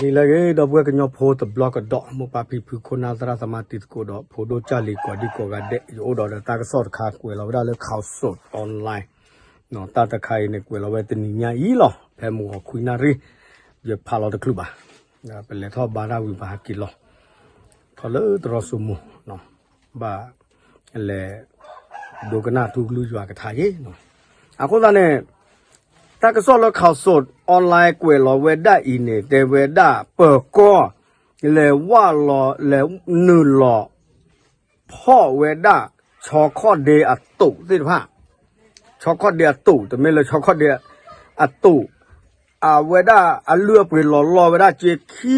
နံၤလၢအဂ့ၤ ဒီပုၢ်ဝဲၢ်ကညီဖိတဘျီကဒီး မိၢ်ပၢ်ဖံဖု ခိၣ်နၢ်သရၣ်သမါတံၤသကိးဒီး ဖိဒိၣ်ကၢ်လံၤကိးဒံကိးဂၤဒဲး ယအိၣ်ဒီးတၢ်ကစီၣ်တခါ ကွဲးလီၤဝဲဒၣ်လၢ ข่าวสดออนไลน์ တၢ်တခါအံၤန့ၣ် ကွဲးလီၤဝဲတနံၤညါအံၤလီၤ. ဖဲမုၢ်ဂီၤခွံနၣ်ရံၣ် ယဖးလီၤတချုးဘၣ်. ပလဲၤထီၣ်ဘါတၢ်ဝံၤ ပဟးက့ၤလီၤ ထီၣ်လၢတရီစူမူ ဘၣ်လဲၤဒိကနၣ်ထူကလုၢ်ယွၤကထါယ့ၣ်. အဃိသတးန့ၣ် တၢ်ကစီၣ်လၢ ข่าวสดออนไลน์ ကွဲးလီၤဝဲဒၣ်အံၤန့ၣ် တဲဝဲဒၣ်ပၢၤကီၢ် လဲၤဝၢ်လီၤ လဲၤနုာ်လီၤ ဖီၣ်ဝဲဒၣ် ဆီခီၣ်ဒ့အတိာ်သ့ၣ်တဖၣ်, ဆီခီၣ်ဒ့အတိာ် တမ့ၢ်လၢဆီခီၣ်ဒ့အတိာ် အဝဲဒၣ်အလုၢ်အပှ့ၤလီၤလီၢ်ဝဲဒၣ် ကၠ့ခံ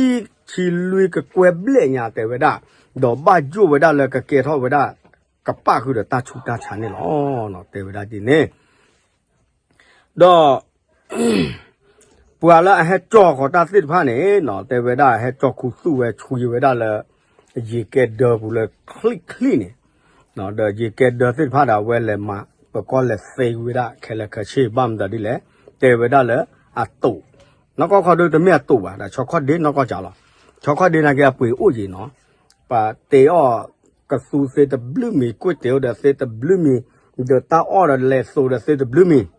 ဆံလွံၢ်ကကွဲၢ်ဘျဲၣ်ညါ တဲဝဲဒၣ်, ဒီးဘၣ်ယိၣ်ဝဲဒၣ်လၢကကဲထီၣ်ဝဲဒၣ် ကပာ်ဃုာ်ဒီးတၢ်ဆူးတၢ်ဆါန့ၣ်လီၤ. တဲဝဲဒၣ်ဒ်န့ၣ် ဒီး ပှၤလၢအဟဲကၠီၣ်ဃီၤတၢ်သ့ၣ်တဖၣ်န့ၣ် တဲဝဲဒၣ်ဟဲကၠီၣ်ခူသူၣ်ဝဲဆှံဝဲဒၣ်လၢ ယံၤကဲဒၢပူၤလၢချံၣ်ချံၣ်န့ၣ်, ဒီးယံၤကဲဒၢသ့ၣ်တဖၣ်ဒီး အဝဲလဲၤမၤ ပၢၤကီၢ်လဲၤသ့ဝဲဒၣ်ခဲလၢာ်ခဲဆ့ ဘၣ်မတၤဒ်လဲၣ်, တဲဝဲဒၣ်လၢအတိာ်, နီၢ်ကီၢ်ခီဒုတမ့ၢ်အတိာ်ဘၣ် ဒီးဆီခီၣ်ဒ့နီၢ်ကီၢ်ကးလီၤ. ဆီခီၣ်ဒ့နာ်က့အပှ့ၤအိၣ်ယံၤနီၤ, ပှၤတ့အီၣ်ကသူသ့တဘျုးမံၤ ကွ့ၢ်တ့အိၣ်ဒီးသ့တဘျုးမံၤ, ဒီးတၢ်အီၣ်ဒီးလဲၤသိးဒီးသ့တဘျုးမံၤ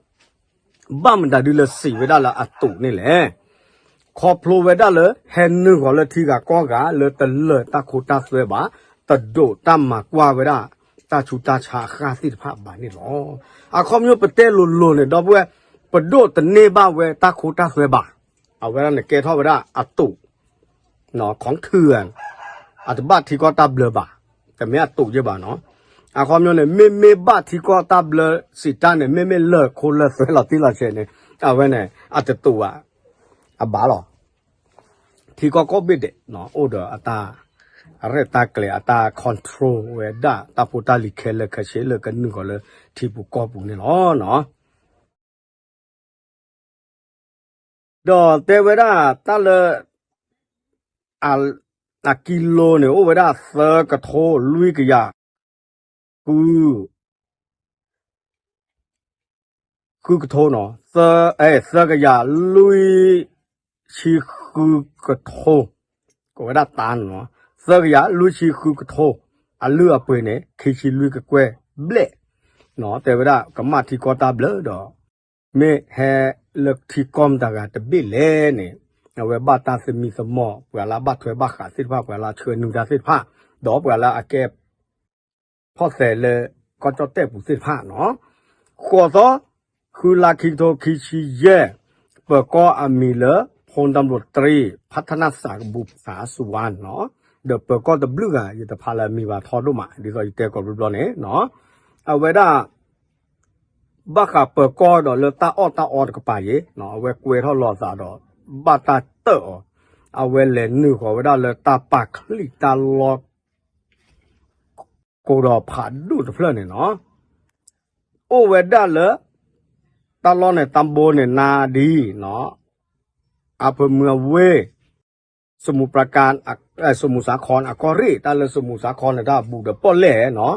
ဘၣ်မတၤဒ်လၢစံးဝဲဒၣ်လၢအတိာ်န့ၣ်လဲၣ်. ခီဖျိဝဲဒၣ်လၢ ဟဲနုာ်ဃီၤလၢထံဂၤကီၢ်ဂၤ လၢတလၢာ်တၢ်ခိတၢ်သွဲဘၣ်, တဒိးတၢ်မၤကွၢ်ဝဲဒၣ် တၢ်ဆူးတၢ်ဆါအဃၢ်သ့ၣ်တဖၣ်ဘၣ်န့ၣ်လီၤ. အခီပညီပတဲလိၤလိၤန့ၣ် ဒီပုၢ်ဝဲၢ် ပဒိၣ်တန့ၢ်ဘၣ်ဝဲတၢ်ခိတၢ်သွဲဘၣ်, အဝဲဒၣ်န့ၣ်ကဲထီၣ်ဝဲဒၣ်အတိာ် ခီထၢၣ်, အတဘၣ်ထံကီၢ်တၢ်ဘျၢဘၣ်, တမ့ၢ်အတိာ်ယဲၢ်ဘၣ်နီၤ. အခီပညီန့ၣ် မ့မ့ၢ်ဘၣ်ထံကီၢ်တၢ်ဘျၢစံးတၢ်န့ၣ် မ့မ့ၢ်လၢာ်ခိလၢာ်သွဲလီၤတံၢ်လီၤဆဲးန့ၣ် အဝဲန့ၣ် အတတိာ်ဘၣ်, အဘၣ်လီၤ. ထံကီၢ်ကိးဘ့ၣ်ဒဲး အိၣ်ဒီးအတၢ်ရဲၣ်တၢ်ကျဲၤ အတၢ် control ဝဲဒၣ် တၢ်ဖိတၢ်လံၤခဲလၢာ်ခဲဆ့လၢကနုာ်ဃီၤလၢထံပူၤကီၢ်ပူၤန့ၣ်လီၤ. ဒီးတဲဝဲဒၣ်တၢ်လၢ အကံလိန့ၣ် အိၣ်ဝဲဒၣ်သၢကထိလွံၢ်ကယၤ ဃု ဃုကထိနီၤ, သၢကယၤလွံၢ်ဆံဃုကထိ, ကိးဝဲဒၣ်တၢ်နီၤ, သၢကယၤလွံၢ်ဆံဃုကထိ, အလုၢ်အပှ့ၤန့ၣ် ခံဆံလွံၢ်ကကွဲၢ်ဘျဲၣ်, တဲဝဲဒၣ်ကမၣ်ထံကီၢ်တၢ်ဘျၢဒီး မ့ၢ်ဟဲလၢထံကီၢ်မတၤဂၤတဘ့ၣ်လဲၣ်န့ၣ်, အဝဲဘၣ်တၢ်သမံသမိး ပှၤလၢအဘၣ်ထွဲဘၣ်ဃးသ့ၣ်တဖၣ် ပှၤလၢအဆှၢနုာ်တၢ်သ့ၣ်တဖၣ်, ဒီးပှၤလၢအကဲ ဖီၣ်သဲးလၢကီၢ်ကၠီၣ်တဲၣ်ပူၤသ့ၣ်တဖၣ်နီၤ, ဃိးသီ ဃုလါခံကထိခံဆံယဲၢ်, ပၢၤကီၢ်အမံၤလၢ พลตำรวจตรี พัฒนศักดิ์ บุษสาสุวรรณ နီၤ, ဒီးပၢၤကီၢ်တဘျုးဂၤ ယတဖးလၢအမံၤဘၣ်ထီဒိၣ်မး ဒ်သိးယတဲကိးဘျီဘျီန့ၣ်နီၤ, အဝဲဒၣ် ဘၣ်ဃးပၢၤကီၢ်ဒီးလၢတၢ်အီၣ်တၢ်အီတကပၤယ့ၣ်, အဝဲကွဲထီၣ်လီၤအသးဒီး ဘၣ်တၢ်တၢၣ်အီၤ, အဝဲလဲၤနုာ်ဃီၤဝဲဒၣ်လၢတၢ်ပာ်ချံးတၢ်လီၢ် ကိးဒီးဖးဒိၣ်တဖျၢၣ်န့ၣ်နီၤ, အိၣ်ဝဲဒၣ်လၢ တၢ်လီၢ်န့ၣ် တၢ်ဘိန့ၣ်နါဒ်နီၤ, အဖၢမုၢ်အဝ့ၢ် สมุทรปราการ สมุทรสาคร အကီၢ်ရ့ၣ် တၢ်လၢ สมุทรสาคร န့ၣ် တၢ်အဘူးဒီးပီၣ်လဲၣ်နီၤ,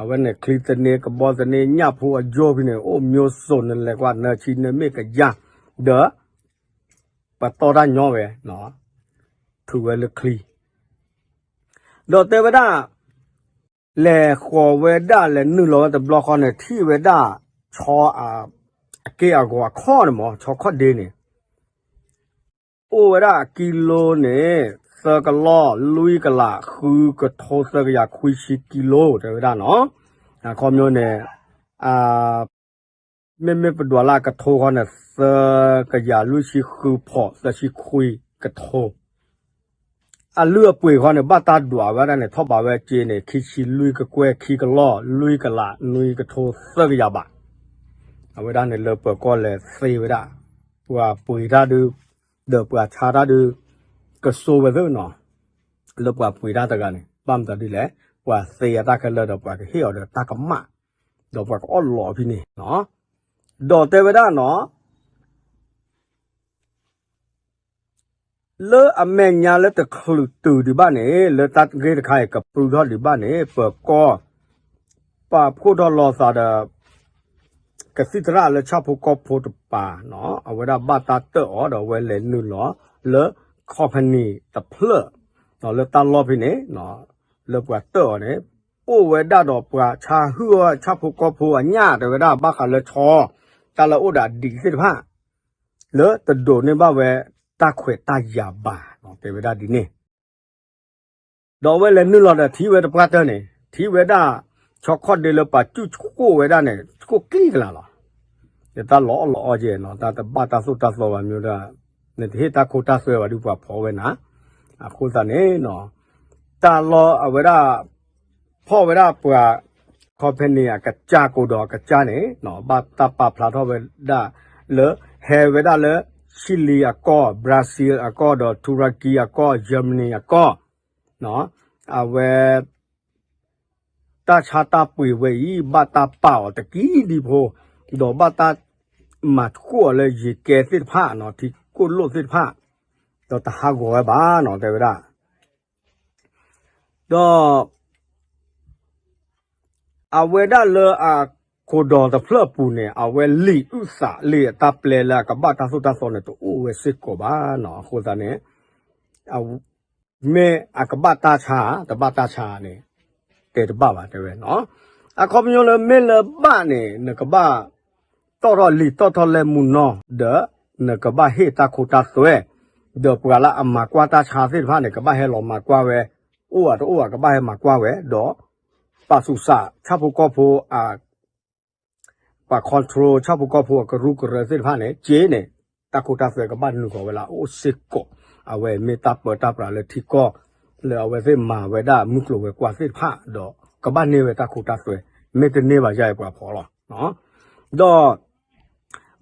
အဝဲန့ၣ် ချံသန့ ကဘီသန့ ညၣ်ဖိအယိာ်ဖဲန့ၣ် အိၣ်မျိုးစုံ နလဲၤကွၢ် နၢဆံနၢမ့ၢ်ကယၤ, ဒီး ပတီၢ်တၢ်ညီဝဲ, ထုးဝဲလၢချံ ဒီးတဲဝဲဒၣ် လဲၤဃီၤဝဲဒၣ် လဲၤနုာ်လီၤဝဲတဘျီဃီန့ၣ် ထံၣ်ဝဲဒၣ် ဆီ အက့ၢ်အဂီၤအခီၣ်န့ၣ်မး ဆီခီၣ်ဒ့န့ၣ် အိၣ်ဝဲဒၣ်ကံလိန့ၣ် သၢကလီၢ် လွံၢ်ကလး ဃုကထိ သၢကယၤခွံဆံကံလိ တဲဝဲဒၣ်နီၤ, အခီပညီန့ၣ် မ့မ့ၢ်ပဒွးလၢအကထိဃီန့ၣ် သၢကယၤလွံၢ်ဆံဃုဖီး သၢဆံခွံကထိ, အလုၢ်အပှ့ၤဃီန့ၣ် ဘၣ်တၢ်ဒွးဝဲဒၣ်န့ၣ် ထီၣ်ဘးဝဲက့န့ၣ် ခံဆံလွံၢ်ကကွဲၢ်ခံကလီၢ် လွံၢ်ကလး နွံကထိ သၢကယၤဘး, အဝဲဒၣ်န့ၣ်လၢပၢၤကီၢ်လဲၤသ့ဝဲဒၣ်, ပှၤပှ့ၤတၢ်ဒုး ဒီးပှၤဆါတၢ်ဒုး ကစိဝဲသ့နီၤ, လၢပှၤပှ့ၤတၢ်တဂၤန့ၣ် ဘၣ်မတၤဒ်လဲၣ်, ပှၤသ့အတၢ်ခဲလၢာ်ဒီးပှၤကဟ့ၣ်အီၤဒီးတၢ်ကမၣ်, ဒီးပှၤကအီၣ်လီၤအီၤဖဲန့ၣ်နီၤ, ဒီးတဲဝဲဒၣ်နီၤ လၢအမဲာ်ညါလၢတချုးတုၤဒံးဘၣ်န့ၣ် လၢတၢ်ဂ့ၢ်တခါအံၤ ကပြုၢ်ထီၣ်ဒံးဘၣ်န့ၣ် ပၢၤကီၢ် ပာ်ဖှိၣ်ထီၣ်လီၤသးဒီး ကသံၣ်သရၣ်လၢဆၣ်ဖိကီၢ်ဖိတပၤနီၤ အဝဲဒၣ်ဘၣ်တၢ်တၢၣ်အီၤဒီးအဝဲလဲၤနုာ်လီၤလၢ company တဖျၢၣ် လၢတၢ်လီၢ်ဖဲန့ၣ် လၢပှၤတၢၢ်အီၤန့ၣ် အိၣ်ဝဲဒၣ်ဒီးပှၤဆါဟုၣ်အီၣ်ဆၣ်ဖိကီၢ်ဖိအညၣ် တဲဝဲဒၣ် ဘၣ်ဃးလၢဆီ တၢ်လၢအိၣ်ဒီးအဒံးသ့ၣ်တဖၣ် လၢတဒိးန့ၢ်ဘၣ်ဝဲတၢ်ခွဲးတၢ်ယာ်ဘၣ် တဲဝဲဒၣ်ဒ်န့ၣ် ဒီးအဝဲလဲၤနုာ်လီၤဒီးထံၣ်ဝဲတပှၢ်တၢၢ်န့ၣ် ထံၣ်ဝဲဒၣ် ဆီခီၣ်ဒ့လၢပှၤစုၣ်ကိၣ်ဝဲဒၣ်န့ၣ် ကိၣ်ကျံကလးလီၤ. တၢ်လီၤအီၣ်လီၤအီကဲနီၤ တၢ်တဘၣ်တၢ်သိၣ်တၢ်သီဘၣ်မ့ၢ်ဒၣ် နတဟ့ၣ်တၢ်ခိတၢ်သွဲဘၣ်ဒီးပှၤဖီၣ်ဝဲနၤ အဃိသတးန့ၣ် တၢ်လီၢ်အဝဲဒၣ် ဖီၣ်ဝဲဒၣ်ပှၤ company အကစၢ် ကိးဒီးအကစၢ်န့ၣ် ဘၣ်တၢ်ပာ်ဖျါထီၣ်ဝဲဒၣ်လၢ ဟဲဝဲဒၣ်လၢ Chile အကီၢ် Brazil အကီၢ် ဒီး Turkey အကီၢ် Germany အကီၢ် အဝဲ တၢ်ဆါတၢ်ပှ့ၤဝဲအံၤ ဘၣ်တၢ်ပာ်အီၤတကံၢ်ဒံးဖိ ဒီးဘၣ်တၢ်မၤသကိးအီၤလၢယံၤကဲသ့ၣ်တဖၣ် ထံကိၣ်လိၣ်သ့ၣ်တဖၣ် ဒီးတဟးဂီၤဝဲဘၣ်နီၤ တဲဝဲဒၣ် ဒီး အဝဲဒၣ်လၢအခိၣ်ဒီးတဖျၢၣ်အပူၤန့ၣ် အဝဲလံာ်အုၣ်သးလံာ်အတၢ်ပျဲလၢအကဘၣ်တၢ်သိၣ်တၢ်သီန့ၣ် တအိၣ်ဝဲစ့ၢ်ကီးဘၣ်နီၤ အဃိသတးန့ၣ် မ့ၢ်အကဘၣ်တၢ်ဆါ တဘၣ်တၢ်ဆါန့ၣ် တဲတဘၣ်ဘၣ်တဲဝဲနီၤ အခီပညီလၢမ့ၢ်လၢဘၣ်န့ၣ် နကဘၣ်တီၣ်ထီၣ်လံာ်တီၣ်ထီၣ်လဲၢ်မူနီၤ ဒီး နကဘၣ်ဟ့ၣ်တၢ်ခိတၢ်သွဲ ဒီးပှၤလၢအမၤကွၢ်တၢ်ဆါသ့ၣ်တဖၣ်န့ၣ် ကဘၣ်ဟဲလီၤမၤကွၢ်ဝဲ အိၣ်ဧါတအိၣ်ဧါ ကဘၣ်ဟဲမၤကွၢ်ဝဲ ဒီး ပာ်သူၣ်စး ဆၣ်ဖိကီၢ်ဖိ ပှၤ control ဆၣ်ဖိကီၢ်ဖိအကရူၢ်ကရၢသ့ၣ်တဖၣ်န့ၣ် က့န့ၣ် တၢ်ခိတၢ်သွဲကဘၣ်နုာ်ဃီၤဝဲလၢအအိၣ်စ့ၢ်ကီး အဝဲမ့ၢ်တၢ်ပၢတၢ်ပြးလၢထံကီၢ် လၢအဝဲသ့ၣ်မၤဝဲဒၣ်မုၢ်ကျိၤဝဲၤကွာ်သ့ၣ်တဖၣ်ဒီး ကဘၣ်န့ၢ်ဝဲတၢ်ခိတၢ်သွဲ မ့ၢ်တန့ၢ်ဘၣ်ယါအံၤပှၤဖီၣ်လီၤ ဒီး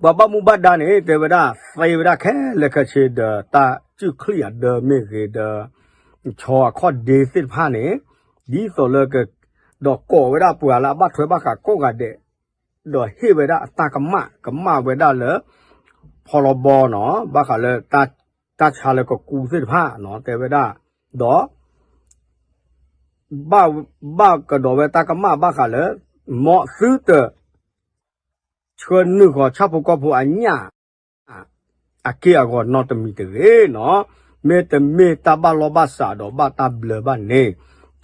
ပှၤဘၣ်မူဘၣ်ဒါန့ၣ် တဲဝဲဒၣ် သ့ဝဲဒၣ်ခဲလၢာ်ခဲဆ့ဒီး တၢ်စုၣ်ချံၣ်အဒၢမ့ၢ်ဂ့ၤဒီး ဆီအခီၣ်ဒ့သ့ၣ်တဖၣ်န့ၣ် ဒ်သိးလၢက ဒီးကိးဝဲဒၣ်ပှၤလၢအဘၣ်ထွဲဘၣ်ဃးကိးဂၤဒဲး ဒီးဟ့ၣ်ဝဲဒၣ်အတၢ်ကမၣ် ကမၣ်ဝဲဒၣ်လၢ ဖီလီဘီနီၤ ဘၣ်ဃးလၢ တၢ်ဆါလၢကကူသ့ၣ်တဖၣ်နီၤ တဲဝဲဒၣ် ဒီး ဘၣ်ကဒီးဝဲတၢ်ကမၣ်ဘၣ်ဃးလၢ မ်သုတ ဆှၢနုာ်ဃီၤဆၣ်ဖိကီၢ်ဖိအညၣ် အက့ၢ်အဂီၤနီတမံၤတဂ့ၤနီၤ, မ့တမ့ၢ်တၢ်ဘၣ်လီၢ်ဘၣ်စးဒီးဘၣ်တၢ်ဘျၢဘၣ်န့ၣ်,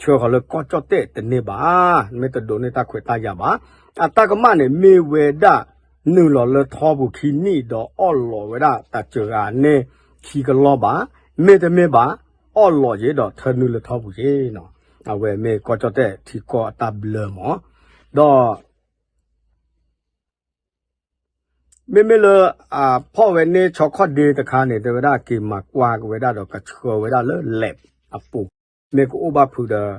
ဆှၢဃီၤလၢကီၢ်ကၠီၣ်တဲၣ်တန့ၢ်ဘၣ်, မ့ၢ်တဒိးန့ၢ်တၢ်ခွဲးတၢ်ယာ်ဘၣ်. အတၢ်ကမၣ်န့ၣ် မ့ၢ်ဝဲဒၣ် နုာ်လီၤလၢထီပူၤခံနံၣ်ဒီးအီၣ်လီၤဝဲဒၣ်တၢ်စှၤဂၤန့ၣ်ခံကလီၢ်ဘၣ်, မ့တမ့ၢ်ဘၣ် အီၣ်လီၤယ့ၤဒီးထၢနုာ်လၢထီပူၤယ့ၤနီၤ, အဝဲမ့ၢ်ကီၢ်ကၠီၣ်တဲၣ်ထံကီၢ်အတၢ်ဘျၢမး, ဒီး မ့မ့ၢ်လၢ အဖီၣ်ဝဲန့ၢ်ဆီခီၣ်ဒ့တခါန့ၣ် တဲဝဲဒၣ်က့ၤမၤကွၢ်က့ၤဝဲဒၣ်ဒီးကဆှၢဝဲဒၣ်လၢ lab အပူၤ, မ့ၢ်ကအိၣ်ဘၣ်ဖုးဒီး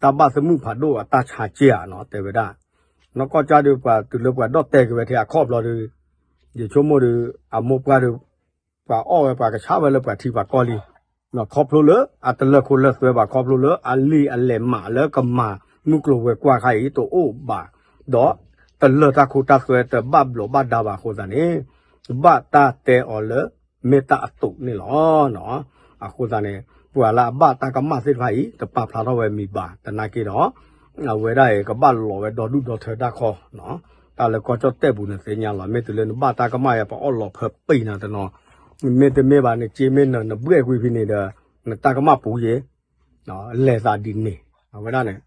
တၢ်ဘၣ်သမုၣ်ဖးဒိၣ်အတၢ်ဆါက့ဧါနီၤ တဲဝဲဒၣ်, နီၢ်ကီၢ်ကၠီၣ်ဒုးပှၤ တုၤလၢပှၤဒီၣ်တဲာ်က့ၤဝဲထဲအခီၣ်ဘျီဒီး ယဆိကမိၣ်ဒီး အမိၢ်ပှၢ်ဒီး ပှၤအီၣ်ဝဲပှၤကဆါဝဲလၢပှၤထံပှၤကီၢ်လံ, ခီဖျိလၢအတလၢၢ်ခိၣ်လၢၢ်သွဲဘၣ် ခီဖျိလၢအလံာ်အလဲၢ်မးလၢကမၤမုၢ်ကျိၤဝဲၤကွာ်ခါအံၤတအိၣ်ဘၣ်, ဒီးတလၢၢ်တၢ်ခိတၢ်သွဲတဘၣ်ဘျီးဘၣ်ဒါဘၣ်အဃိသတးန့ၣ်, ဘၣ်တၢ်တဲအီၤလၢ မ့ၢ်တၢ်အသိးန့ၣ်လီၤ. အဃိသတးန့ၣ် ပှၤလၢအဘၣ်တၢ်ကမၣ်သ့ၣ်တဖၣ်အံၤ တပာ်ဖျါထီၣ်ဝဲမံၤဘၣ် သနာ်က့ဒီး အဝဲဒၣ်အံၤကဘၣ်လီၤဝဲဒီဒူၣ်ဒီထၢတၢ်ခီ, တၢ်လၢကီၢ်ကၠီၣ်တဲၣ်ပူၤန့ၣ်သ့ၣ်ညါလီၤ, မ့ၢ်တုၤလၢနဘၣ်တၢ်ကမၣ်ယါ ပှၤအီၣ်လီၤဖၢပံာ်နၤတနီၤ, မ့တမ့ၢ်ဘၣ် နစ့မ့ၢ်နၢၤ နဘှဲၣ်ကွံာ်ဖဲန့ၣ်ဒီး နတၢ်ကမၣ်ပူၤယ့ၤ, လဲၤသးဒ်န့ၣ် အဝဲဒၣ်န့ၣ်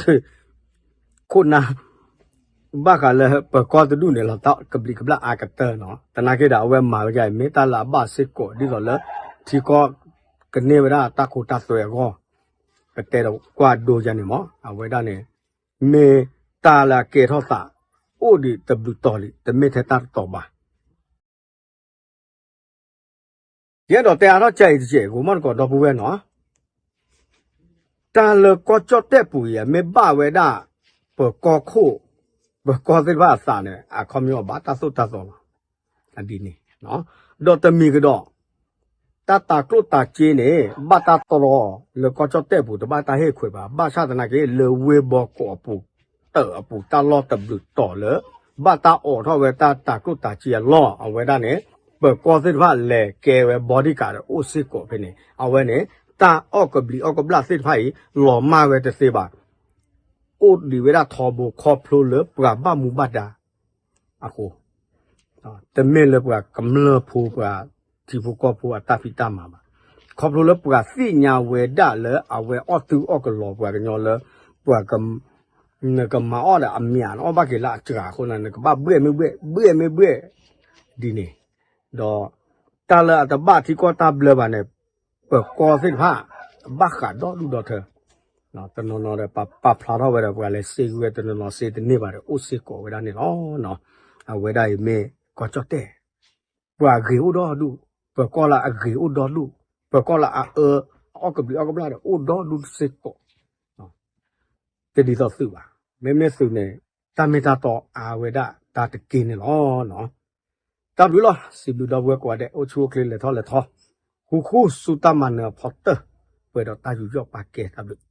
ခိၣ်နၢ် ဘၣ်ဃးလၢပၢၤကီၢ်တဒူၣ်န့ၣ်လီၤ တၢ်ကဘျံးကဘျၣ်အါကတၢၢ်နီၤ, သနာ်က့ဒီး အဝဲမၤဝဲဒ်အံၤ မ့ၢ်တၢ်လၢအဘၣ်စ့ၢ်ကီးဒ်သိးလၢ ထံကီၢ်ကန့ၢ်ဝဲဒၣ်တၢ်ခိတၢ်သွဲအဂီၢ်, ပတဲဒီးကွၢ်ဒိယါန့ၣ်မး အဝဲဒၣ်န့ၣ် မ့ၢ်တၢ်လၢအကဲထီၣ်သး အိၣ်ဒံးတဘျုးတီၤလံ တမ့ၢ်ထဲတၢ်တတီၤဘၣ် ယအဲၣ်ဒိးတဲအါထီၣ်ကၢအံၤတကဲး ကိးမီၣ်တကိးဒီပုၢ်ဝဲၢ်နီၤ, တၢ်လၢကီၢ်ကၠီၣ်တဲၣ်ပူၤအံၤ မ့ၢ်ဘၣ်ဝဲဒၣ် ပၢၤကီၢ်ခိၣ် ပၢၤကီၢ်သ့ၣ်တဖၣ်အသးန့ၣ် အခီပညီဘၣ်တၢ်သိၣ်တၢ်သီလီၤ. ဒ်န့ၣ် ဒီးတမံၤကဒီး တၢ်တၤကျိၣ်တၤစ့န့ၣ် ဘၣ်တၢ်တြီလၢကီၢ်ကၠီၣ်တဲၣ်ပူၤ တဘၣ်တၢ်ဟ့ၣ်ခွဲးဘၣ်, ဘၣ်ဆၣ်သနာ်က့ လၢဝ့ၢ်ဘီကီးအပူၤ တၢးအပူၤ တၢ်လီၢ်တဘျုးတီၤလၢ ဘၣ်တၢ်အိးထီၣ်ဝဲတၢ်တၤကျိၣ်တၤစ့အလီၢ် အဝဲဒၣ်န့ၣ် ပၢၤကီၢ်သ့ၣ်တဖၣ်လဲၤကဲဝဲ bodyguard အိၣ်စ့ၢ်ကီးဖဲန့ၣ် အဝဲန့ၣ် တၢ်အီၣ်ကဘျံးအီၣ်ကဘျၣ်သ့ၣ်တဖၣ်အံၤ လီၤမၢ်ဝဲတသ့ဘၣ် အိၣ်ဒံးဝဲဒၣ်ထီဘိခီဖျိလၢပှၤဘၣ်မူဘၣ်ဒါအဃိ, တမ့ၢ်လၢပှၤကမျၢၢ်ဖိပှၤ ထံဖိကီၢ်ဖိအတၢ်ဖံးတၢ်မၤဘၣ်. ခီဖျိလၢပှၤသ့ၣ်ညါဝဲဒၣ်လၢအဝဲအီၣ်သုအီၣ်ကလီပှၤကညီလၢ ပှၤ နကမၤအီၣ်ဒီးအမ့ၢ်အီၣ်ဘၣ်က့ၤလၢအစှၤအဃိန့ၣ် နကဘၣ်ဘှဲၣ်မ့ၢ်ဘှဲၣ် ဘှဲၣ်မ့ၢ်ဘှဲၣ် ဒ်န့ၣ်, ဒီးတၢ်လၢအတဘၣ်ထံကီၢ်တၢ်ဘျၢဘၣ်န့ၣ် ပၢၤကီၢ်သ့ၣ်တဖၣ် ဘၣ်ဃးဒီဒူၣ်ဒီထၢ တနီၤနီၤဒီး ပာ်ဖျါထီၣ်ဝဲဒီး ပှၤလဲၤစ့ကွံာ်ဝဲတနီၤနီၤစ့တန့ၢ်ဘၣ်ဒီး အိၣ်စ့ၢ်ကီးဝဲဒၣ်န့ၣ်လီၤ. အဝဲဒၣ်အံၤမ့ၢ်ကီၢ်ကၠီၣ်တဲၣ် ပှၤဂ့ၤအိၣ်ဒီဒူၣ်, ပၢၤကီၢ်လၢအဂ့ၤအိၣ်ဒီဒူၣ်, ပၢၤကီၢ်လၢအအၢ အအီၣ်ကဘျံးအီၣ်ကဘျၣ်ဒီးအိၣ်ဒီဒူၣ်စ့ၢ်ကီး တဒ်သိးသုးဘၣ်. မ့မ့ၢ်သုးန့ၣ် တၢ်မ့ၢ်တၢ်တီအါဝဲဒၣ်တၢ်တက့ၢ်န့ၣ်လီၤ. တၢ်ဘျုးလီၤ. စံးဘျုးဒီပုၢ်ဝဲၢ်ကိးဂၤဒဲး အိၣ်ဆူၣ်အိၣ်ချ့လဲၤထီၣ်လဲၤထီ, ဃူဃူဆူတၢ်မၤနၢၤအဖီတၢၢ် ပှဲၤဒီးတၢ်ယူးယီၣ်ပာ်ကဲ တၢ်ဘျုး